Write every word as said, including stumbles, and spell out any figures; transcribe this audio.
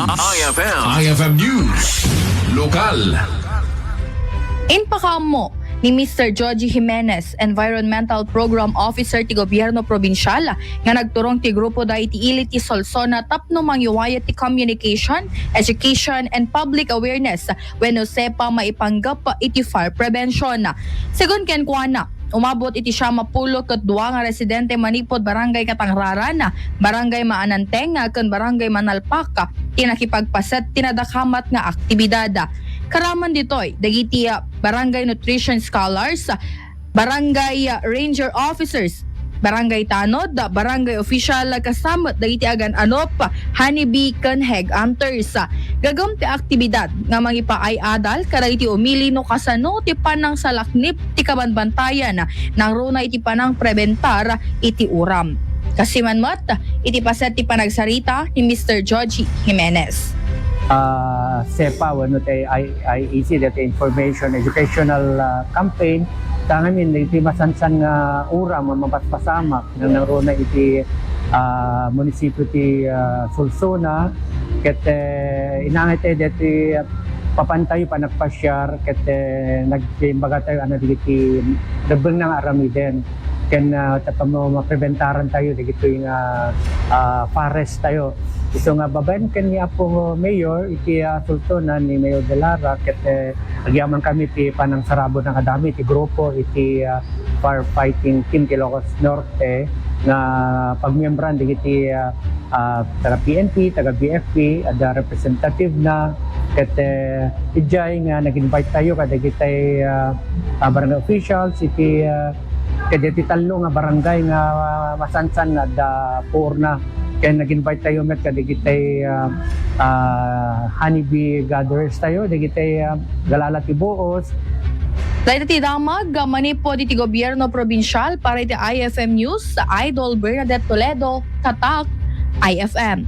I F M. I F M News. Lokal. Impakaammo ni Mister Joji Jimenez, Environmental Program Officer ti Gobierno Probinsial, nga nagturong ti grupo da iti ili ti Solsona tapno mangiwayat ti communication, education, and public awareness wenno sepa maipanggep iti fire prevention. Segun kenkuana, umabot iti siam a pulo ket dua nga residente manipud Barangay Katangraran, Barangay Maananteng, ken Barangay Manalpak ti nakipagpaset ti nadakamat nga aktibidad. Karaman ditoy, dagiti, ah, barangay nutrition scholars, barangay, ah, ranger officers, barangay tanod, barangay official, kasama dagiti agan-anop, honeybee, ken heg hunters. Gagum ti aktibidad nga mangipaay-adal kadagiti umili no kasano ti panangsalaknib ti kabanbantayan nangruna iti panangprebentar iti uram. Kastoy man met iti paset ti panagsarita ni Mister Joji Jimenez. Ah, sepa wenno ti I-, I E C, that information educational, ah, campaign, ta ngamin iti masansan nga uram nga mapaspasamak nga nangruna iti, ah, munisipyo ti, ah, Solsona, ket, eh, inangay tayo deti, ah, papantayo panagpasiar, ket, eh, nagimbaga tayo, ano, dagiti rebbengna nga aramiden. Ken, ah, tapno mapreventaran tayo dagitoy nga, ah, forest tayo. Isu nga babaen ken ni Apo Mayor, iti, ah, Solsona ni Mayor Delara, ket, eh, agyaman kami ti panangsarabon nga adda mi ti grupo iti, ah, firefighting team ti Ilocos Norte nga pagmiembran dagiti, ah, ah, taga P N P, taga B F P, adda representative na, ket, eh, idiay nga nag-invite tayo kadagiti, ah, ah, barangay officials iti, ah, kadagiti tallo nga barangay nga, ah, masansan nga adda puorna. Ken nag-invite tayo met kadagiti, ah, ah, honeybee gatherers tayo, dagiti, ah, galala ti buos. Dayta ti damag, ah, manipud iti gobierno probinsial para iti I F M News, Idol Bernadette Toledo, Tatak, I F M.